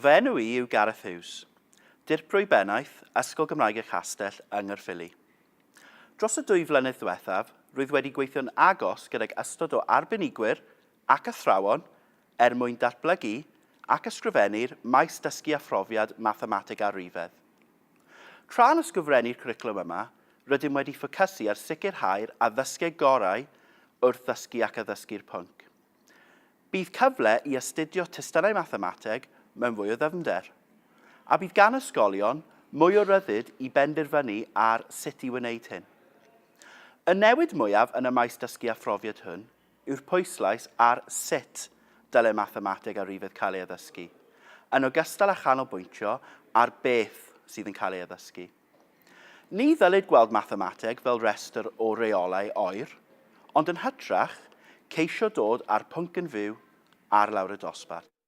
Fy enw i yw Gareth Hughes, Dirprwy Bennaeth Ysgol Gymraeg y Castell yng Nghaerffili. Dros y dwy flynedd ddiwethaf, rwyf wedi gweithio'n agos gydag ystod o arbenigwyr ac athrawon er mwyn datblygu ac ysgrifennu'r maes dysgu a phrofiad Mathemateg a Rhifedd. Tra'n ysgrifennu'r cwricwlwm yma, rydym wedi ffocysu ar sicrhau'r addysgeg gorau wrth ddysgu ac addysgu'r pwnc. Bydd cyfle i astudio testunau mathemateg mewn fwy o ddyfnder, a bydd gan ysgolion mwy o ryddid i benderfynu ar sut i wneud hyn. Y newid mwyaf yn y maes dysgu a phrofiad hwn yw'r pwyslais ar sut dylai mathemateg a rhifedd cael ei addysgu, yn ogystal â chanolbwyntio ar beth sydd yn cael ei addysgu. Ni ddylid gweld mathemateg fel rhestr o reolau oer, ond yn hytrach, ceisio dod â'r pwnc yn fyw ar lawr y dosbarth.